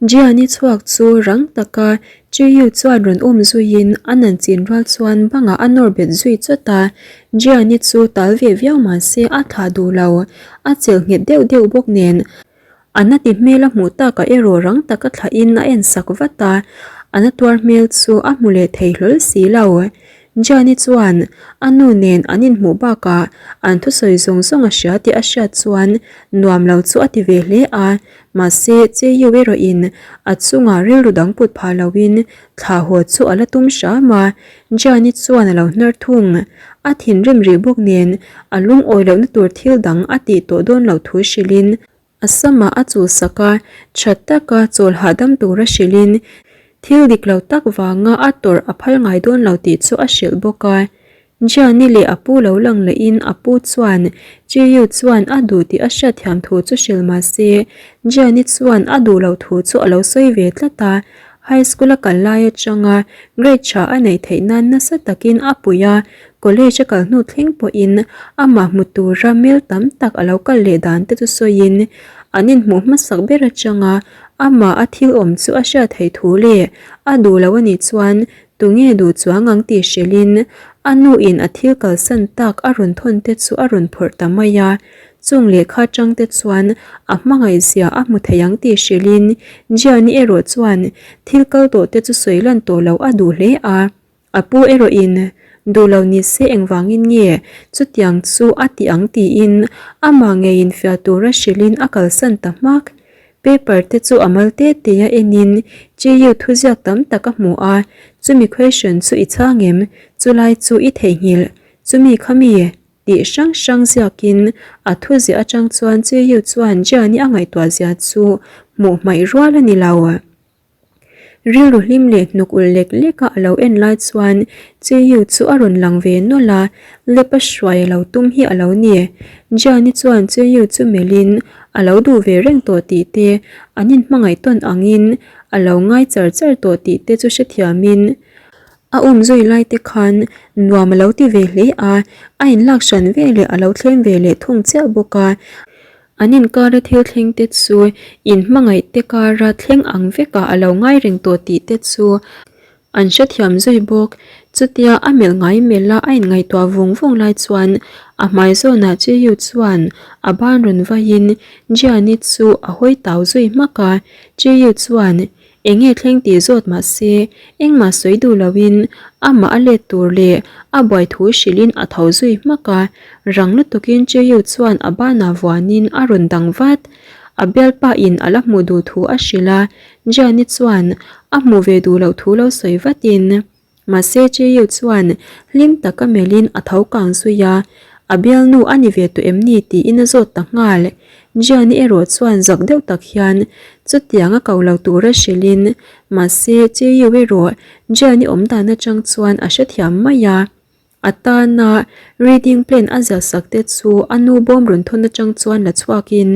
Gianni chhuak chu rang taka Chiu chuan rawn um zuiin a nan chin rual chuan bangah a nawr bet zui chawt a, Gianni chu tal ve viau mahse a thlah duh lo, a chelh nghet deuh deuh bawk nen a na ti hmel a hmuh takah erawh rang taka thlahin a en sak vat a, a na tuar hmel chu a hmu leh thei hlawl si lo. Gianni chuan a nu nen an inhmuh bakah an thusawi zawng zawng a hria tih a hriat chuan nuam lo chu a ti ve hle a, Mahse, Cheyu erawhin a chungah rilru dang put phah loin thla haw chu a la tum hram a, Jani chuan a lo hnar thung. A thinrim rih bawk nen a lungawi lohna tur thil dang a tih tawh dawn loh thu hrilhin a samah a chulsak a, tha taka chawl hahdam tura hrilhin thil dik lo tak vanga a tawrh a phal ngai dawn lo tih chu a hrilh bawk a. Gianni leh a pu lo lang lehin a pu chuan Chiu chuan a duh tih a hriatthiam thu chu hrilh mah se, Gianni chuan a duh loh thu chu a lo sawi ve tlat a. High school a kal lai atanga grade tha a neih theih nan nasa takin a pui a, college a kal hnu thleng pawhin amah hmu tura mel tam tak a lo kal leh dan te chu sawiin an inhmuh hmasak ber atanga amah a thil awm chu a hriat theih thu leh a duh lo anih chuan Tunge duh chuang ang tih hrilhin a nuin a thil kalsan tak a rawn thawn te chu a rawn phawrh ta mai a. Chung lehkha atang te chuan a hmangaihzia a hmu thei ang tih hrilhin Gianni erawh chuan thil kal tawh te chu sawi lan tawh loh a duh hle a. A pu erawhin duh lo ni se engvangin nge chutiang chu a ti ang tiin amah ngeiin fiah tura hrilhin a kalsan ta hmak. Paper te chu a mal te te a enin Chiu thuziak tam tak a hmu a, chumi question chu i chhang em? Chulai chu i theihnghilh, chumi kha mi? tih hrang hrang ziakin a thuziah atang chuan Chiu chuan Jiani a ngaihtuah zia chu hmuh hmaih rual a ni lo. Rilru hlim leh hnuk ulh lek lek a alo en lai chuan Chiu chu a rawn lang ve nawlh a, lep a hruai alo tum hi alo ni. Jiani chuan Chiu chu melhin a lo duh ve reng tawh tih te, an inhmangaih tawn angin a lo ngai char char tawh tih te chu hrethiamin a um zui lai te khan nuam alo ti ve hle a, a inlak hran ve leh alo thlem ve leh thung chiah bawk a. An inkara thil thleng te chu inhmangaih te kara thleng ang vekah a lo ngai reng tawh tih te chu an hrethiam zui bawk. Chutia a melh ngai melh a a inngaihtuah vung vung lai chuan a hmai zawnah Chiyu chuan a ban rawn vaiin Jiani chu a hawi tau zui hmak a. Chiyu chuan Enge thleng tih zawt mah se, engmah sawi duh loin amah a let tur leh a buai thu hrilhin a tho zui hmak a, rang lutukin Cheyu chuan a banah vuanin a rawn dang vat. A bialpa in a la hmuh duh thu a hrilh a, Jiani chuan a hmuh ve duh loh thu lo sawi vatin. Mahse Cheyu chuan hlim taka melhin a tho kang zui a, a bialnu a ni ve tawh em ni tiin a zawt ta nghal. Jiani erawh chuan zak deuh tak hian chutiang a ko lo tura hrilhin mahse Cheyu erawh Jiani awm dan atang chuan a hrethiam mai a. A tana reading plan a ziah sak te chu a nu bawm rawn thawn atang chuan la chhuakin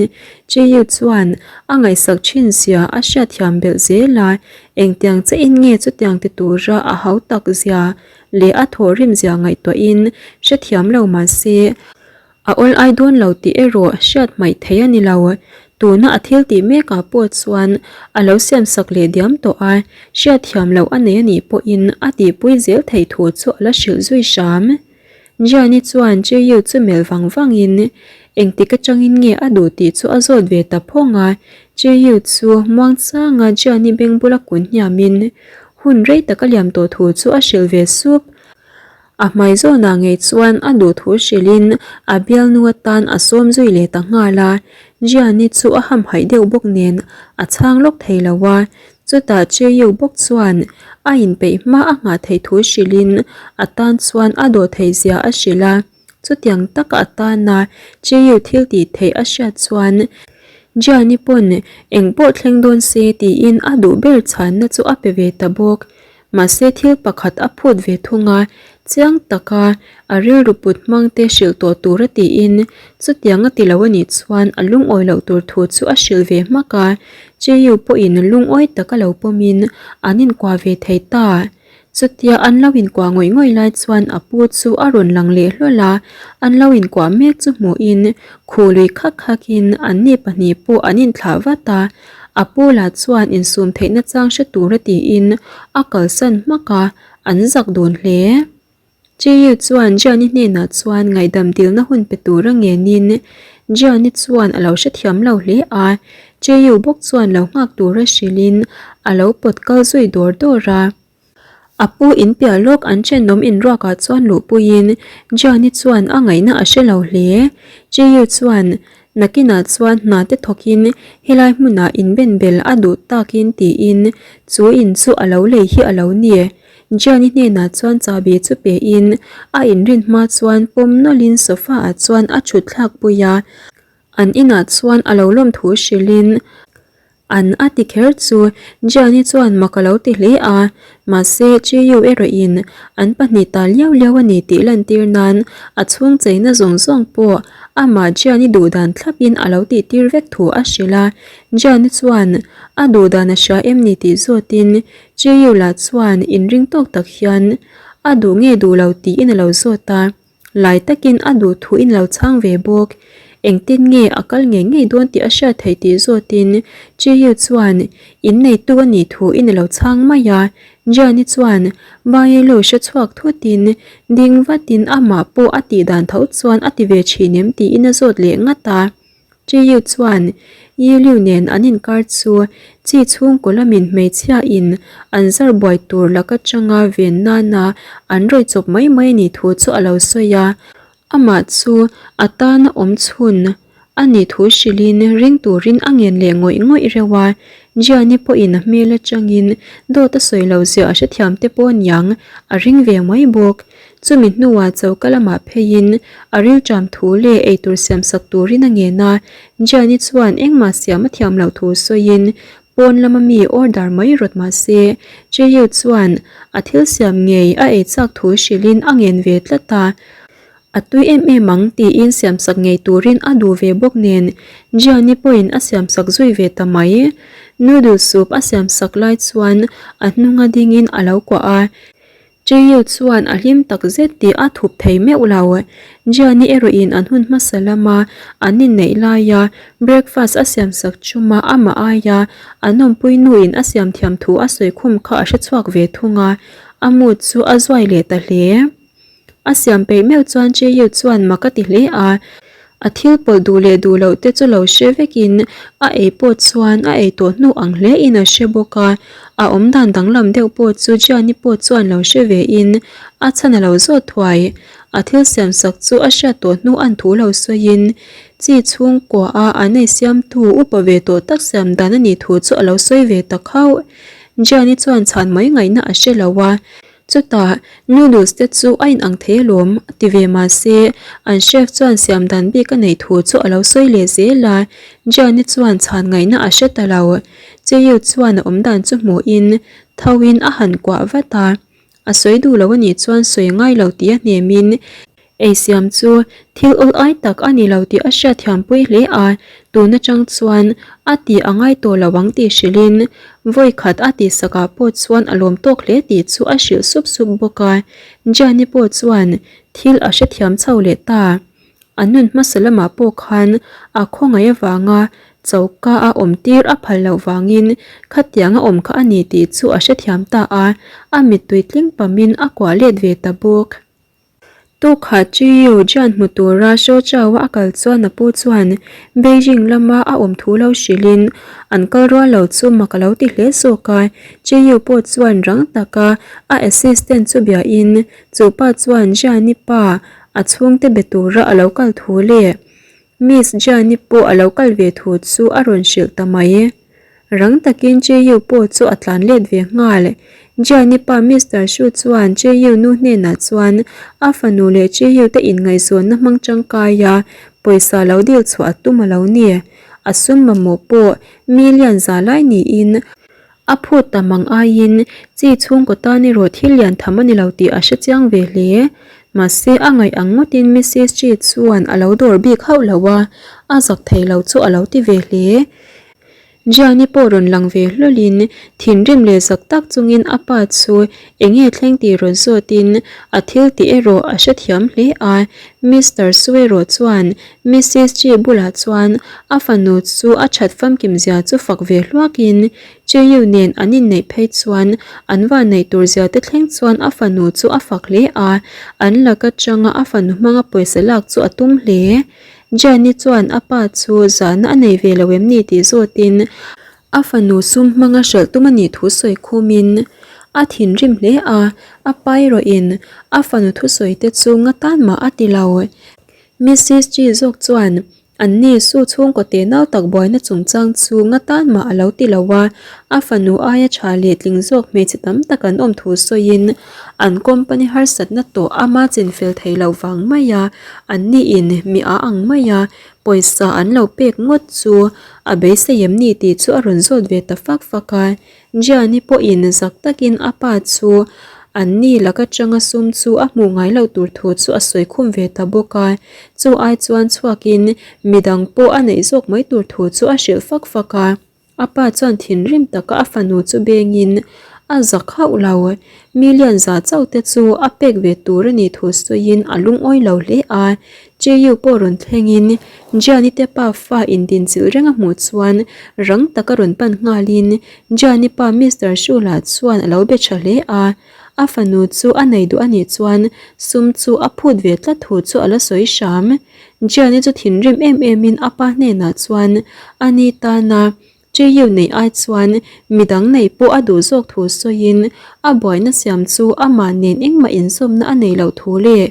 Chiyu chuan a ngaihsak thin zia a hriatthiam belh zel a, engtiang chiahin nge chutiang ti tura a hau tak zia leh a thawhrim zia ngaihtuahin hrethiam lo mahse A awl ai dawn lo tih erawh hriat hmaih thei a ni lo. Tuna a thil tih mekah pawh chuan a lo siamsak leh diam tawh a, hriatthiam loh a nei a nih pawhin a tihpui zel theih thu chu a la hrilh zui hram. Jiani chuan Chiyu chu melh vang vangin engtik atangin nge a duh tih chu a zawt ve ta phawng a, Chiyu chu muangchanga Jiani beng bula kun hniamin hun rei tak a liam tawh thu chu a hrilh ve sup. A hmai zawnah ngei chuan a duh thu hrilhin a bialnu atan a sawm zui leh ta nghal a, Jiani chu a hamhaih deuh bawk nen a chhang lawk thei lo a, chutah Cheyu bawk chuan a inpeih hma a nghah theih thu hrilhin a tan chuan a dawh theih zia a hrilh a, chutiang taka a tana Cheyu thil tih theih a hriat chuan Jiani pawn engpawh thleng dawn se tiin a duh ber chhanna chu a pe ve ta bawk. Mahse thil pakhat a phut ve thung a, chiang taka a rilru put hmang te hrilh tawh tur a tiin chutiang a ti lo a nih chuan a lungawi loh tur thu chu a hrilh ve hmak a, Cheyu pawhin lungawi taka lo pawmin an inkuah ve thei ta. Chutia an lo inkuah ngawih ngawih lai chuan a pu chu a rawn lang leh hlawl a, an lo inkuah mek chu hmuhin khului khak khakin anni pahnih pawh an inthlah vat a. A pu lah chuan insum theihna chang hre tura tiin a kalsan hmak a, an zak dun hle. Chiyu chuan Gianni hnenah chuan ngaihdam dilna hun pe tura ngenin Gianni chuan a lo hrethiam lo hle a, Chiyu bawk chuan lo nghak tura hrilhin a lo pawt kal zui dawr dawr a. A pu in piah lawk an thenawm inruakah chuan luhpuiin Gianni chuan a ngaihna a hre lo hle. Chiyu chuan nakinah chuan hna te thawkin helai hmunah inbenbel a duh takin tiin chu in chu a lo lei hi a lo ni. Gianni hnenah chuan chahbi chu pe in a inrin hma chuan pawm nawlhin sofa ah chuan a thut thlak pui a, an inah chuan a lo lawm thu hrilhin an a ti kher chu Gianni chuan mak a lo ti hle a, mahse Chiu erawh in an pahnih ta liau liau a ni tih lantir nan a chhung cheina zawng zawng pawh amah Gianni duh dan thlap in a lo tih tir vek thu a hrilh a, Gianni chuan a duh dan a hria em ni tih zawt in Cheyu lah chuan inring tawk tak hian a duh nge duh lo tiin a lo zawt a, lai takin a duh thu in lo chhang ve bawk. Engtin nge a kal ngei ngei dawn tih a hriat theih tih zawtin Cheyu chuan inneitu a nih thu in a lo chhang mai a. Jiani chuan Baelu hre chhuak thutin ding vatin amah pawh a tih dan tho chuan a ti ve thin em tiin a zawt leh ngat a. Chiyu chuan Yi Liu nen an inkar chu chi chhungkaw lamin hmeichhia in an zar buai tur lak atanga ven nana an rawih chawp mai mai a nih thu chu a lo sawi a. Amah chu a tana awm chhun a nih thu hrilhin ring turin a ngen leh ngawih ngawih reuh a. Jiani pawhin a hmel atangin dawt a sawi lo zia a hrethiam te pawh aniang a ring ve mai bawk. Chumi hnuah choka lamah pheiin a rilṭam thu leh eitur siamsak turin a ngen a, Gianni chuan engmah siam a thiam loh thu sawiin pawn lama mi order mai rawt mah se, Cheyu chuan a thil siam ngei a ei chak thu hrilhin a ngen ve tlat a, a tui em em ang tiin siamsak ngei turin a duh ve bawk nen Gianni pawhin a siamsak zui ve ta mai. Noodle soup a siamsak lai chuan a hnunga dingin a lo kuah a, Cheyu chuan a hlim tak zet tih a thup thei meuh lo. Gianni erawhin an hun hmasa lama an inneih laia breakfast a siamsak chuma amah aia an awmpui nuin a siam thiam thu a sawi khum kha a hrechhuak ve thung a, a mood chu a zuai leh ta hle. A siam peih meuh chuan Cheyu chuan mak a ti hle a, A thil pawlh duh leh duh loh te chu lo hre vekin a ei pawh chuan a ei tawh hnu ang hle in a hre bawk a, a awmdan danglam deuh pawh chu Gianni pawh chuan lo hre ve in a chhan a lo zawt thuai. A thil siam sak chu a hriat tawh hnu an thu lo sawiin chi chhungkua a an ei siamtu upa ve tawh tak siam dan a nih thu chu a lo sawi ve ta khauh. Gianni chuan chhan mai ngaihna a hre lo a, Chutah, noodles te chu a inang thei alawm, a ti ve mahse, an chef chuan siam dan bik a neih thu chu a lo sawi leh zel a, Gianni chuan chhan ngaihna a hre ta lo. Cheyu chuan a awmdan chu hmuhin thoin a han kuah vat a, a sawi duh lo a nih chuan sawi ngai lo tih a hnemin, Ei siam chu thil awl ai tak a ni lo tih a hriatthiam pui hle a, tun atang chuan a tih a ngai tawh lo ang tih hrilhin vawi khat a tihsakah pawh chuan a lawm tawk hle tih chu a hrilh sup sup bawk a. Gianni pawh chuan thil a hrethiam chho leh ta. A nun hmasa lamah pawh khan a khawngaih avanga choka a awm tir a phal loh vangin khatiang a awm kha a ni tih chu a hrethiam ta a, a mittui tling pamin a kuah let ve ta bawk. Tukha Chiu Jian hmu tura Shochao-a a kal chuan a pu chuan Beijing lama a awm thu lo hrilhin an kal rual lo chu mak a lo ti hle zawk a. Chiu pawh chuan rang taka a assistant chu biahin chu pa chuan Jian-i pa a chhungte be tura a lo kal thu leh Miss Jian-i pawh a lo kal ve thu chu a rawn hrilh ta mai. Rang takin Cheyu pawh chu a tlan let ve nghal. Jiani pa Mister Shu chuan Cheyu nu hnenah chuan a fanu leh Cheyu te inngaihzawnna hmang tangkai a pawisa lo dil chhuah a tum a lo ni. A sum mamawh pawh million za lai niin a phut tam ang aiin chi chhungkaw tan erawh thil lian tham a ni lo tih a hre chiang ve hle. Mahse a ngaih ang ngawtin Missis Chi chuan a lo dawr bik hauh lo a, a zak thei lo chu a lo ti ve hle. Gianni pawh rawn lang ve hlawlin thinrim leh zak tak chungin a pa chu eng nge thleng tih rawn zawtin a thil tih erawh a hrethiam hle a. Mister Su erawh chuan Missis Chi bulah chuan a fanu chu a that famkim zia chu fak ve hluakin Cheyu nen an inneih phei chuan an vanneih tur zia te thleng chuan a fanu chu a fak hle a, an laka tanga a fanu hmanga pawisa lak chu a tum hle. Jane-i chuan a pa chu zahna a nei ve lo em ni tih zawtin a fanu sum hmanga hralh tum a nih thu sawi khumin a thinrim hle a, a pa erawhin a fanu thusawi te chu nga tan mah a ti lo. Missis G zawk chuan An ni Su chhungkaw te nau tak buaina chungchang chu nga tan mah a lo ti lo a, a fanu aia tha leh tling zawk hmeichhe tam tak an awm thu sawiin an company harsatna tawh ama chinfel thei loh vang mai a, an ni in mi a ang mai a, pawisa an lo pek ngawt chu a beisei em ni tih chu a rawn zawt ve ta fak fak a. Gianni pawhin zak takin a pa chu an ni lak atanga sum chu a hmuh ngai loh tur thu chu a sawi khum ve ta bawk a, chu ai chuan chhuakin midang pawh a neih zawk mai tur thu chu a hrilh fak fak a. A pa chuan thinrim taka a fanu chu bengin a zak hauh lo. Million za chauh te chu a pek ve tur a nih thu sawiin a lungawi lo hle a. Cheyu pawh rawn thlengin Gianni te pa fa indinchilh reng a hmuh chuan rang taka rawn pan nghalin Gianni pa Mister Shula chuan a lo be tha hle a, a fanu chu a nei duh a nih chuan sum chu a phut ve tlat thu chu a la sawi hram. Gianni chu thinrim em emin a pa hnenah chuan a ni tana Cheyu neih ai chuan midang nei pawh a duh zawk thu sawiin a buaina siam chu amah nen engmah inzawmna a nei loh thu leh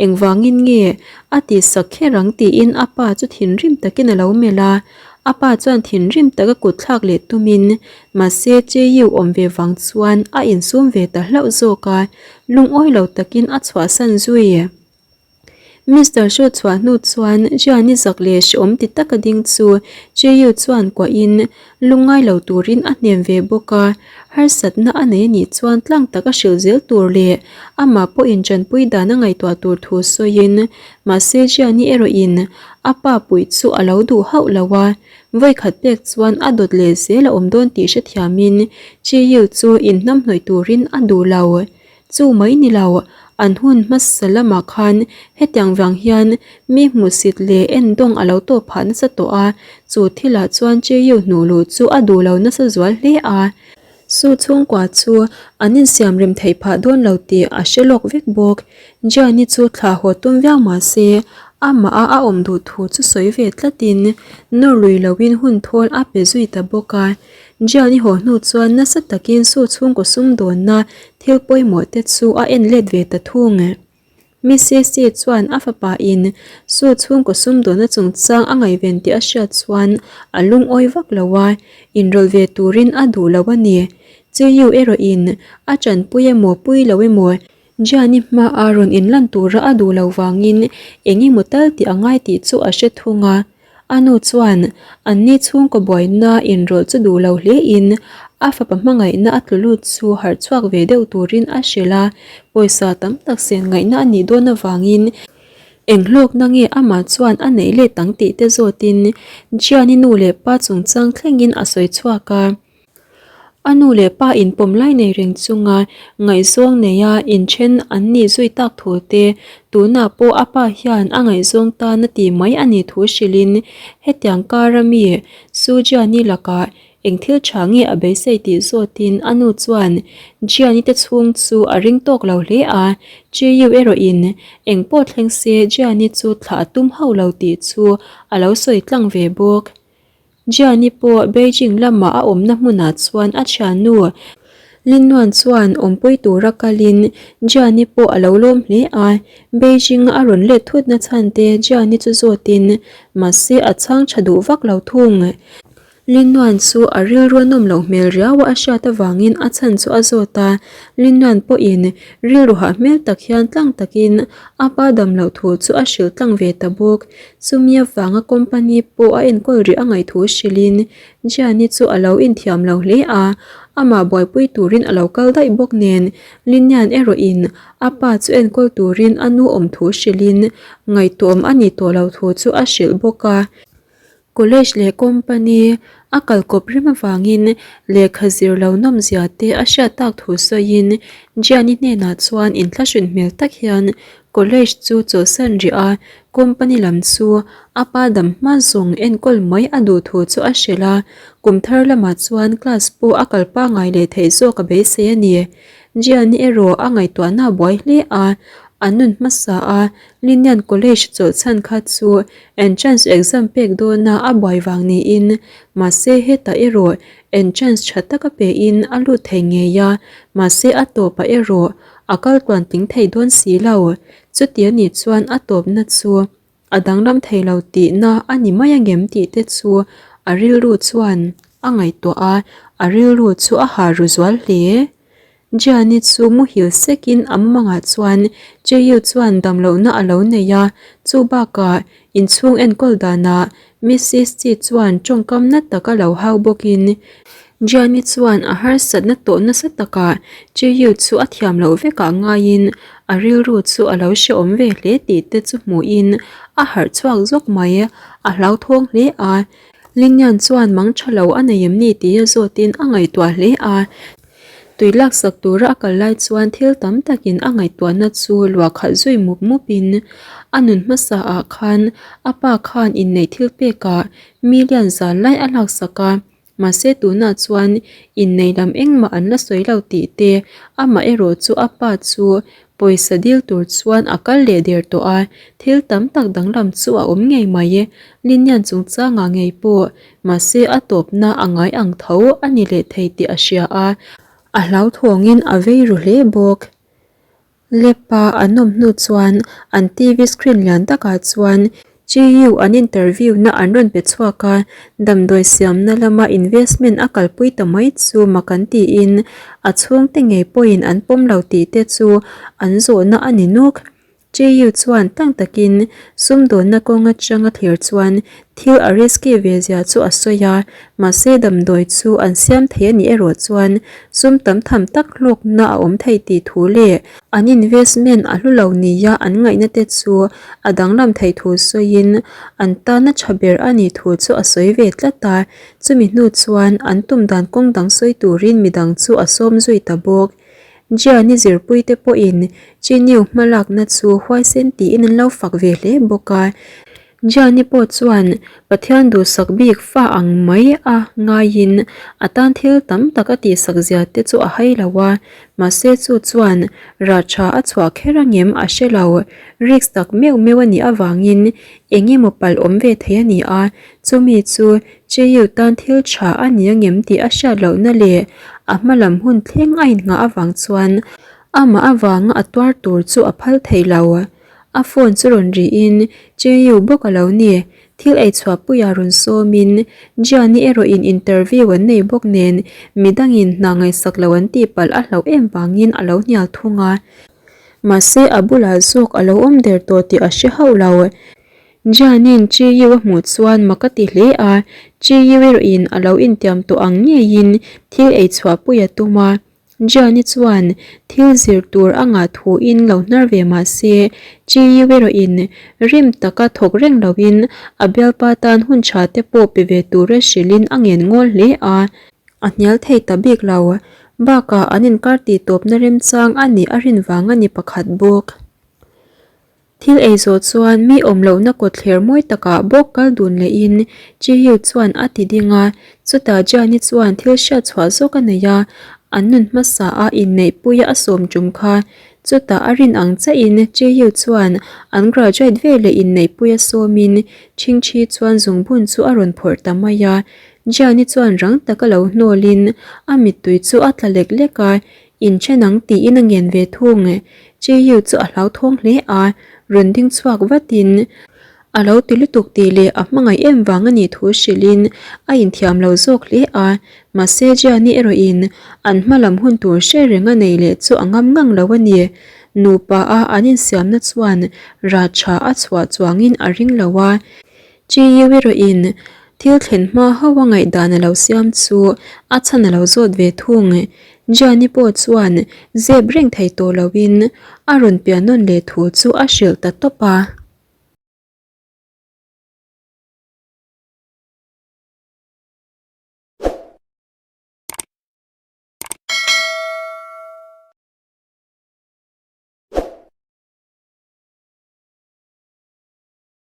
engvangin nge a tihsak kher ang tiin a pa chu thinrim takin a lo melh a. A pa chuan thinrim taka kut thlak leh tumin mahse Cheyu awm ve vang chuan a insum ve ta hlauh zawk a, lungawi lo takin a chhuahsan zui. Mister Hru chhuah hnu chuan Gianni zak leh hrehawm ti taka ding chu Cheyu chuan kuahin lungngai lo turin a hnem ve bawk a, harsatna a nei anih chuan tlang taka hrilh zel tur leh amah pawhin tanpui dan a ngaihtuah tur thu sawiin mahse Gianni erawhin a pa puih chu a lo duh hauh lo a, vawikhat pek chuan a dawt leh zel a awm dawn tih hrethiamin Cheyu chu inhnamhnawih turin a duh lo. Chu mai ni lo, an hun hmasa lamah khan hetiang vang hian mi hmuhsit leh endawng a lo tawh phah nasa tawh a, chu thilah chuan Cheyu hnuh luh chu a duh lo nasa zual hle a. Su chhungkua chu an insiam rem theih phah dawn lo tih a hre lawk vek bawk. Jiani chu thlah haw tum viau mah se, amah a a awm duh thu chu sawi ve tlatin nawr lui loin hun thawl a pe zui ta bawk a. Jian i haw hnu chuan nasa takin Su chhungkaw sumdawnna thil pawimawh te chu a en let ve ta thung. Mrs chuan a fapa in Su chhungkaw sumdawnna chungchang a ngaihven tih a hriat chuan a lungawi vak lo a, inrawlh ve turin a duh lo a ni. Chiyu erawh in a tanpui emaw pui lo emaw Jian i hmaah rawn inlan tura a duh lo vangin eng emaw tal tih a ngai tih chu a hre thung a. A nu chuan anni chhungkaw buaina inrawlh chu duh lo hlein a fapa hmangaihna a tlu lut chu harh chhuak ve deuh turin a hrilh a, pawisa tam tak sen ngaihna a nih dawn avangin eng hlawkna nge amah chuan a neih let ang tih te zawtin Jian-i nu leh pa chungchang thlengin a sawi chhuak a. A nu leh pa inpawm lai nei reng chunga ngaihzawng neia inthen an nih zui tak thu te, tunah pawh a pa hian a ngaihzawng tan a ti mai a nih thu hrilhin hetiang kara mi Sujiani lakah eng thil tha nge a beisei tih zawtin a nu chuan Jiani te chhung chu a ring tawk lo hle a, Chiyu erawhin eng pawh thleng se Jiani chu thlah a tum hauh lo tih chu a lo sawi tlang ve bawk. Gianni pawh Beijing lama a awmna hmunah chuan a thiannu Lin Nuan chuan awmpui tura kalin Gianni pawh a lo lawm hle a, Beijing-a a rawn let thutna chhan te Gianni chu zawtin mahse a chhang tha duh vak lo thung. Lin Nuan chu a rilru a nawm loh hmel riau a a hriat avangin a chhan chu a zawt a, Lin Nuan pawhin rilru hah hmel tak hian tlang takin a pa dam loh thu chu a hrilh tlang ve ta bawk. Chumi avanga company pawh a enkawl rih a ngaih thu hrilhin Gianni chu a lo inthiam lo hle a, amah buaipui turin a lo kal daih bawk nen Linian erawhin a pa chu enkawl turin a nu awm thu hrilhin ngaihtuahawm a nih tawh lo thu chu a hrilh bawk a. College leh company A kal kawp rem avangin lehkha zir lo nawmzia te a hriat tak thu sawiin Gianni hnenah chuan inthlahrun hmel tak hian college chu chawlhsan rih a, company lam chu a pa dam hma zawng enkawl mai a duh thu chu a hrilh a, kum thar lamah chuan class pawh a kal pangngai leh theih zawk a beisei a ni. Gianni erawh a ngaihtuahna a buai hle a, a nun hmasa a Linian College chawlhchhan kha chu entrance exam pek dawna a buai vang niin, mahse hetah erawh entrance tha taka pein a lut thei ngei a, mahse a tawpah erawh a kal tluan tling thei dawn si lo. Chuti a nih chuan a tawpna chu a danglam thei lo tihna a ni mai angem tih te chu a rilru chuan a ngaihtuah a, a rilru chu a ha ru zual hle. Gianni chu muhil sekin a mumangah chuan Jeyu chuan damlohna a lo nei a, chu bakah inchhung enkawl danah Missis Chi chuan tawngkam na tak a lo hau bawkin Gianni chuan a harsatna tawh nasa takah Jeyu chu a thiam loh vekah ngaiin a rilru chu a lo hrehawm ve hle tih te chu hmuhin a harh chhuak zawk mai, a hlauthawng hle a. Lingyan chuan mang tha lo a nei em ni tia zawtin a ngaihtuah hle a. Tui laksak tura a kal lai chuan thil tam takin a ngaihtuahna chu luah khalh zui mup mupin a nun hmasa ah khan a pa khan inneih thil pekah million zan lai a laksak a, mahse tunah chuan inneih lam engmah an la sawi lo tih te amah erawh chu a pa chu pawisa dil tur chuan a kal leh der tawh a, thil tam tak danglam chu a awm ngei mai. Linian chungchangah ngei pawh Mahse a tawpna a ngai ang tho a ni leh thei tih a hria a, a hlauthawngin a vei ru hle bawk. Lap-a an awm hnu chuan an TV screen lian takah chuan GU an interview na an rawn pe chhuak a, damdawi siamna lama investment a kalpui ta mai chu mak an tiin a chhungte ngei pawhin an pawm lo tih te chu an zawhna a ni nuk. JU chuan tlang takin sumdawnna kawng atanga thlir chuan thil a risky ve zia chu a sawi a, mahse damdawi chu an siam thei a nih erawh chuan sum tam tham tak hlawkna a awm thei tih thu leh an investment a hlu lo nia an ngaihna te chu a danglam theih thu sawiin an tana tha ber a nih thu chu a sawi ve tlat a, chumi hnu chuan an tum dan kawng dang sawi turin midang chu a sawm zui ta bawk. Gianni zirpuite pawhin Chinyu hmalakna chu huaisen tiin an lo fak ve hle bawk a. Gianni pawh chuan Pathian duhsak bik fa ang mai a ngaiin a tan thil tam tak a tihsak zia te chu a hai lo a, mahse chu chuan rah tha a chhuah kher angem a hre lo. Risk tak meuh meuh a nih avangin eng emaw palh awm ve thei a ni a, chumi chu Cheyu tan thil tha a ni angem tih a hriat lohna leh a hma lam hun thleng a innghah avang chuan amah avanga a tuar tur chu a phal thei lo. A phone chu rawn rihin Cheyu bawk a lo ni. Thil ei chhuahpuia rawn sawmin Gianni erawhin interview an nei bawk nen midangin hna ngaihsak lo an tih palh a hlauh em vangin a lo hnial thung a. Mahse a bulah zawk a lo awm der tawh tih a hre hauh lo. Jianin Chi-Yu a hmuh chuan mak a ti hle a, Chi-Yu erawhin a lo intiam tawh ang ngeiin thil ei chhuahpui a tum a. Jiani chuan thil zir tur a ngah thuin lo hnar ve mah se, Chi-Yu erawhin rim taka thawk reng loin a bialpa tan hun tha te pawh pe ve tura hrilhin a ngen ngawl hle a. A hnial thei ta bik lo. Bakah an inkar tih tawpna remchang a nih a rin vang a ni pakhat bawk. Thil ei zawh chuan mi awm lohna kawtthler mawi takah bawk kal dun lehin Jiyu chuan a ti ding a, chutah Jiani chuan thil hriat chhuah zawk a nei a, an nun hmasa a inneihpuia a sawm tum kha. Chutah a rin ang chiahin Jiyu chuan an graduate veleh inneihpuia sawmin Chhingchhi chuan zungbun chu a rawn phawrh ta mai a, Jiani chuan rang taka lo hnawlin a mittui chu a tla lek lek a, Inthen ang tiin a ngen ve thung. Cheyu chu a hlauthawng hle a, rawn ding chhuak vatin a lo ti lutuk tih leh a hmangaih em vang a nih thu hrilhin a inthiam lo zawk hle a. Mahse Jiani erawhin an hma lam hun tur hre reng a nei leh chu a ngam ngang lo a ni. Nupa a an insiamna chuan rah tha a chhuah chuangin a ring lo a. Chiyu erawhin thil thlen hma ho a ngaihdan a lo siam chu a chhan a lo zawt ve thung. Gianni pawh chuan zep reng thei tawh loin a rawn pian nawn leh thu chu a hrilh ta tawp a.